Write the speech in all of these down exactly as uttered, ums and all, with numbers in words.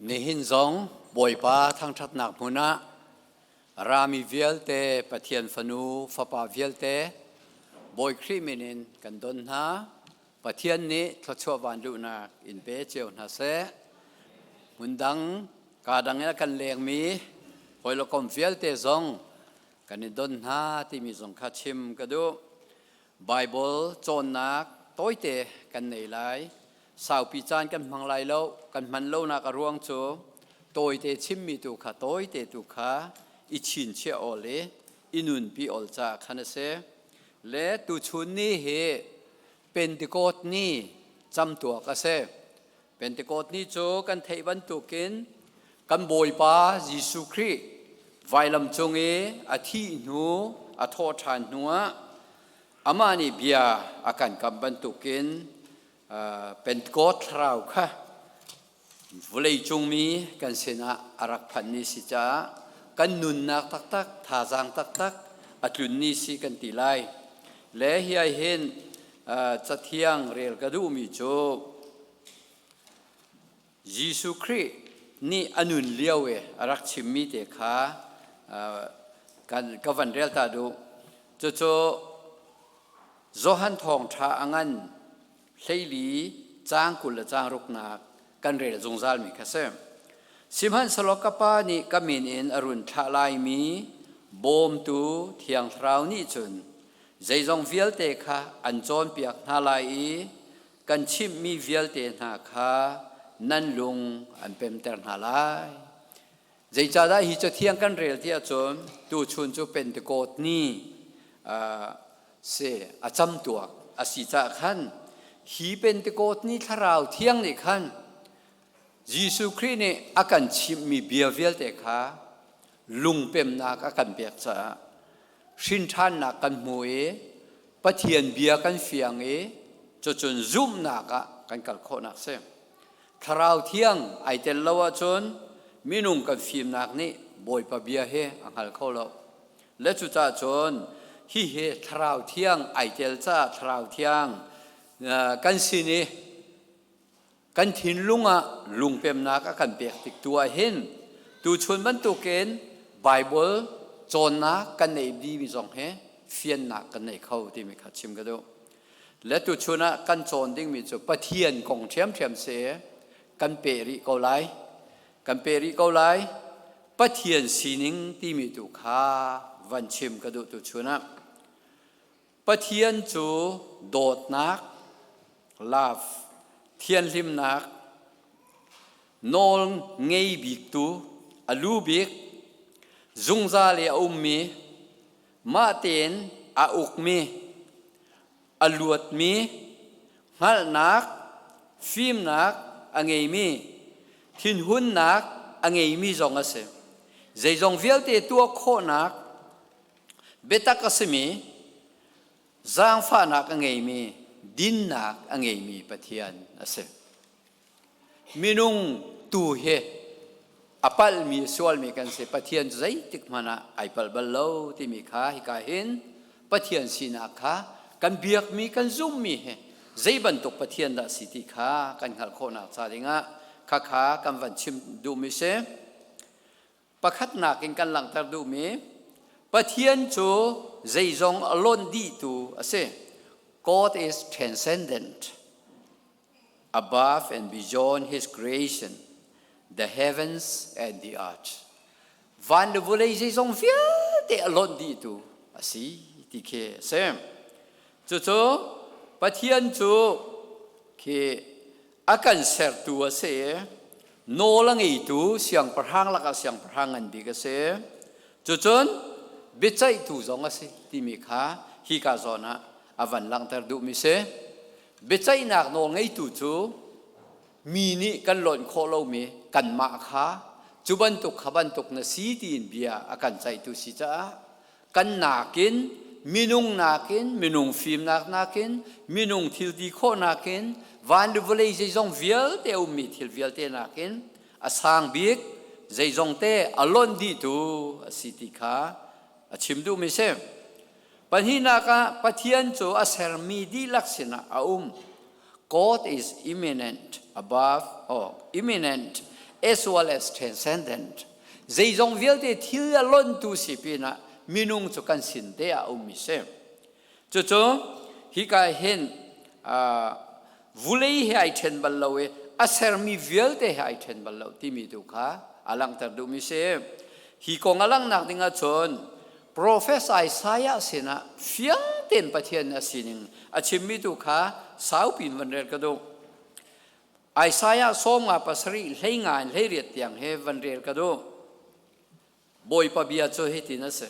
Nihin zong Bawipa thangṭhatnak hmunah a rami vialte, Pathian fanu fapa vialte, Bawi Khrih minin kan don hna. Pathian nih thluachuah vanluhnak in pe cio hna seh. Hmundang, kadang in a kan lengmi hawi le kom vialte zong kan in don hna timi zong kha chim ka duh. Baibal cawnnak tawite kan nei lai. Saupi caan kan hmang lai lo, kan hman lonak a ruang cu tawite chimmi tu kha, tawite tu kha i chinchiah awl i i nunpi awl caah khan a si. Le tuchun ni hi Pentecost ni camtuak a si. Pentecost ni cu kan theih bantukin kan Bawipa Jesuh Khrih vailam cung i a thih hnu, a thawh ṭhan hnuah amah nih bia a kan kamh bantukin, aa, Pentecost thlarau kha vawleicungmi kan sinah a rak phanh ni si caah kan nunnak taktak, thazaang taktak a tlun ni si kan ti lai. Le hiai hin, aa, Cathiang rel ka duhmi cu Jesuh Khrih nih a nun lio i a rak chimmi te kha, aa, kan, ka van rel ta duh. Cucu Johan Thawngṭha a ngan hleili cang kul le cang ruknak kan rel zungzalmi kha si. Sihmanhsehlaw ka Pa nih ka min in a run thlah laimi Bawmtu Thiang Thlarau nih cun zeizong vialte kha an cawnpiak hna lai i kan chimhmi vialte hna kha nan lung an pemter hna lai. Zeicahdah hi Cathiang kan rel ti ahcun tuchun cu Pentecost ni, aa, si a camtuak a si caah khan hi Pentecost ni Thlarau Thiang nih khan Jesuh Khrih nih a kan chimhmi bia vialte kha lungpemnak a kan pek caah hrinṭhannak kan hmu i Pathian bia kan fiang i cucun zumhnak ah kan kal khawhnak si. Thlarau Thiang aa tel lo ahcun minung kan fimnak nih Bawipa bia hi a hngal kho lo. Le cucaah cun hihi Thlarau Thiang aa tel caah Thlarau Thiang, aa, kan sin i kan thinlung ah lungpemnak a kan pek tiktu ah hin tuchun bantukin Baibal cawnnak kan neih dihmi zong hi fiannak kan nei kho timi kha chim ka duh. Le tuchun ah kan cawn dingmi cu Pathian kong ṭhiamṭhiam si i kan peh rih ko lai. Kan peh rih ko lai. Pathian sining timi tu kha van chim ka duh tuchun ah. Pathian cu dawtnak, love, thianhlimnak, nawl ngei biktu, a lu bik, zungzal i a ummi, mah tein a ukmi, a luatmi, hngalhnak, fimnak a ngeimi, thinhunnak a ngeimi zong a si. Zeizong vialte tuah khawhnak biatak a simi, zaangfahnak a ngeimi, dinnak a ngeimi Pathian a si. Minung tu hi a palhmi, a sualmi kan si. Pathian cu zeitik hmanh ah aa palh bal lo timi kha hika hin Pathian sinak kha kan biakmi, kan zumhmi hi zei bantuk Pathian dah si ti kha kan hngalh khawhnak ca dingah khakha kan van chim duhmi si. Pakhatnak in kan langhter duhmi Pathian cu zeizong a lonh dihtu a si. God is transcendent, above and beyond his creation, the heavens and the earth. Van le vawlei zeizong vialte a lonh dihtu a si ti khi a si. Cucu Pathian cu khi a kan sertu a si. Nawl a ngeitu siangpahrang lakah siangpahrang ngan bik a si. Cucun biaceihtu zong a si timi kha hika zawn ah a van langhter duhmi si. Biaceihnak nawl ngeitu cu mi nih kan lonh khawh lomi kanmah kha cu bantuk kha bantuk na si tiin bia a kan ceihtu si caah kan nakin, minung nakin, minung fimnak nakin, minung thil ti khawh nakin, van le vawlei zeizong vialte a ummi thil vialte nakin a sang bik, zeizongte a lonh dihtu a si ti kha a chim duhmi si. Pahnihnak ah Pathian cu a sermi dihlak sinah a um. God is immanent above, or immanent as well as transcendent. Zeizong vialte thil a lontu si pinah minung cu kan sinte ah a um mi si. Cucu hika hin, aa, vulei he ai ṭhen bal lo i a sermi vialte he ai ṭhen bal lo timi tu kha a langhter duhmi si. Hi kong a langhnak dingah cun Profet Isaiah sinah fiangten Pathian a sining a chimmi tu kha saupi in van rel ka duh. Isaiah sawmnga pasarih hleinga in hleiriat tiang he van rel ka duh. Bawipa bia cu hitin a si.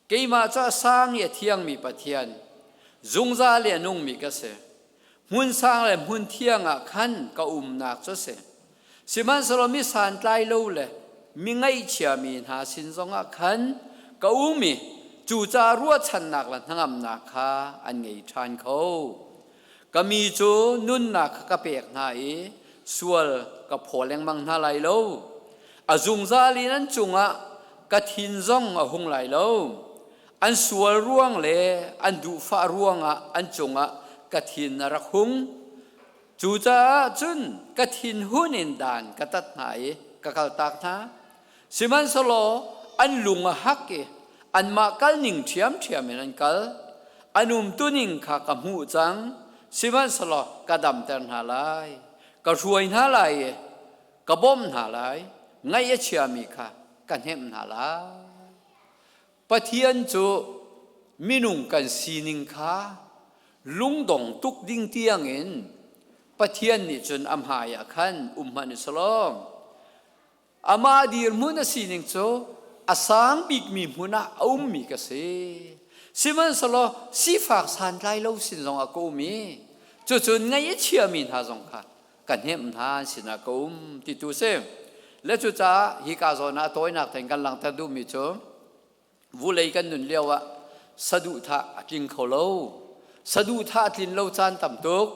Keimah cu a sang i a thiangmi Pathian, zungzal i a nungmi ka si. Hmun sang le hmun thiang ah khan ka umnak cu a si. Sihmanhsehlaw mi santlai lo le mi ngaihchiami hna sin zongah khan ka um i, cucaah ruahchannak le hnangamnak kha an ngei ṭhan kho. Ka mi cu nunnak kha ka pek hna i, sual ka phaw lengmang hna lai lo. A zungzal in an cungah ka thin zong a hung lai lo. An sual ruang le an duhfah ruangah an cungah ka thin a rak hung. Cucaah cun ka thinhun in dan ka tat hna i ka kaltak hna. Sihmanhsehlaw an lung a hak i anmah kalning ṭhiamṭhiam in an kal. An umtuning kha ka hmuh cang, sihmanhsehlaw ka damter hna lai. Ka hruai hna lai i ka bawmh hna lai. Ngaih a chiami kha ka hnemh hna lai. Pathian cu minung kan sining kha lungdong tuk ding tiangin Pathian nih cun a hmaiah khan um hmanh u sih law. Amah dirhmun a sining cu a sang bikmi hmun ah a ummi ka si. Sihmanhsehlaw sifak santlai lo sin zongah ka um i, cucun ngaih a chiami hna zong kha ka hnemh hna an sinah ka um titu si. Le cucaah hika zawn ah a tawinak tein kan langhter duhmi cu, vulei kan nun lio ah saduhthah a tling kho lo. Saduhthah a tlin lo caan tam tuk,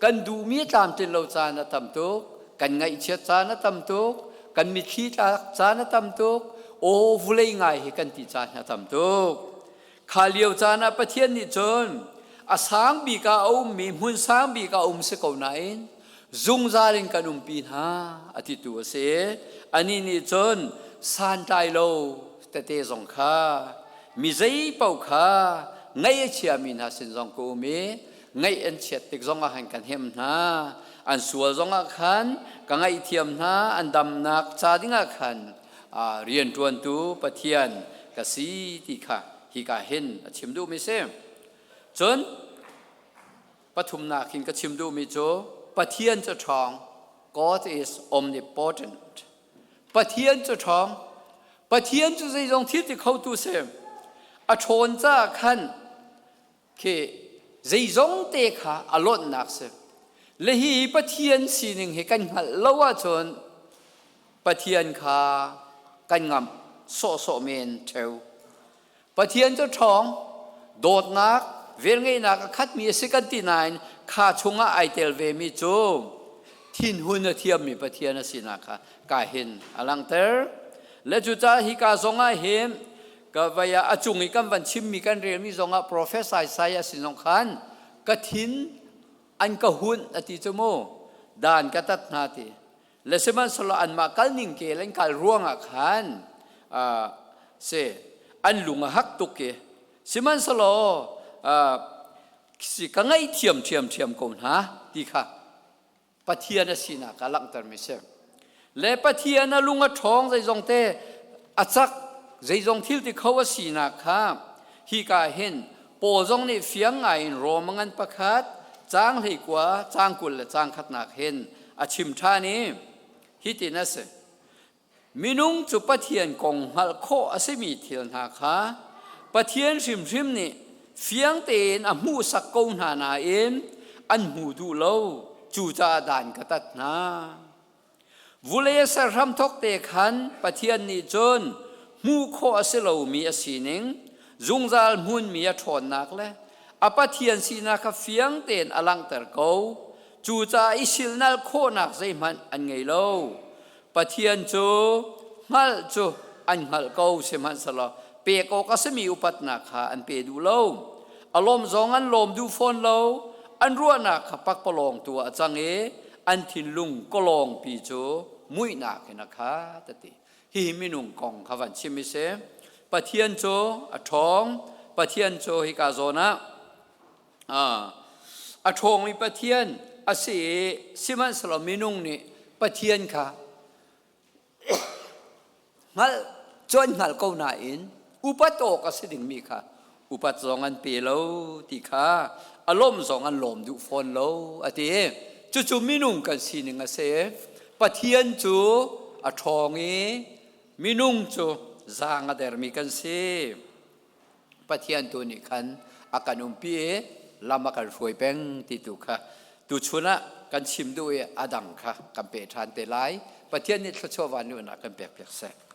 kan duhmi a tlamtlin lo caan a tam tuk, kan ngaihchiat caan a tam tuk, kan mitthli tlak caan a tam tuk, aw, vulei ngai hi kan ti caan a tam tuk. Kha lio caan ah Pathian nih cun a sang bik ah a ummi hmun sang bik ah a um si ko nain, zungzal in kan umpi hna, a titu a si. Anih nih cun santlai lo tete zong kha, mi zeipaoh kha ngaih a chiami hna sin zong ka um i, ngaih an chiat tik zongah khan ka hnemh hna. An sual zongah khan ka ngaihthiam hna, an damnak ca dingah khan, aa, rianṭuantu Pathian ka si ti kha hika hin a chim duhmi si. Cun, pathumnak hin ka chim duhmi cu Pathian cu a ṭhawng, God is omnipotent. Pathian cu a ṭhawng, Pathian cu zeizong thil ti khotu si. A ṭhawn caah khan khi zeizong te kha a lonhnak si. Le hi Pathian sining hi kan hngalh lo ahcun Pathian kha kan ngamh sawhsawh men ṭheu. Pathian cu a ṭhawng, dawtnak, velngeihnak a khatmi a si kan ti nain, kha chungah aa tel vemi cu thinhun a thiammi Pathian a sinak kha hika hin a langhter. Le cucaah hika zongah hin ka vai ah a cung i kan van chimmi, kan relmi zongah Profet Isaiah sin zong khan ka thin an ka hunh a ti cu mu, dan ka tat hna ti. Le sihmanhsehlaw anmah kalning ke le an kal ruangah khan, aa, si, an lung a hak tuk i, sihmanhsehlaw, aa, si, ka ngaihthiam ṭhiamṭhiam ko hna ti kha Pathian a sinak a langhtermi si. Le Pathian a lung a ṭhawng, zeizong te a cak, zeizong thil ti kho a sinak kha hika hin Paul zong nih fiang ngai in Rom a ngan pakhat, cang hleikua, cang kul le cang khatnak hin a chim ṭhan i, hitin a si. Minung cu Pathian kong hngalh khawh a simi thil hna kha Pathian hrimhrim nih fiang tein a hmuhsak ko hna nain an hmu duh lo, cucaah dan ka tat hna. Vulei a ser hramthok te khan Pathian nih cun hmuh khawh a si lomi a sining, zungzal hmunmi a ṭhawnnak le a Pathian sinak kha fiang tein a langhter ko. Cucaah i silhnalh khawhnak zeihmanh an ngei lo. Pathian cu hngalh cu an hngalh ko, sihmanhsehlaw pek awk a simi upatnak kha an pe duh lo. A lawmh zong an lawm duh fawn lo. An ruahnak kha pakpalawng tu ah a cang i an thinlung kalawngpi cu muihnak hi na kha tati. Hi minung kong kha van chim i si. Pathian cu a ṭhawng, Pathian cu hika zawn ah, a, a ṭhawngmi Pathian a si i, sihmanhsehlaw minung nih Pathian kha hngalh, cuan hngalh ko nain upat awk a si dingmi kha upat zong an pe lo ti kha a lawmh zong an lawm duh fawn lo a ti. Cucu minung kan sining a si. Pathian cu a ṭhawng i minung cu zaang a dermi kan si. Pathian tu nih khan a kan umpi i lam a kan hruai peng ti tu kha tuchun ah kan chim duh i a dang kha kan peh ṭhan te lai. Pathian nih thluachuah vanluhnak kan pekpiak seh.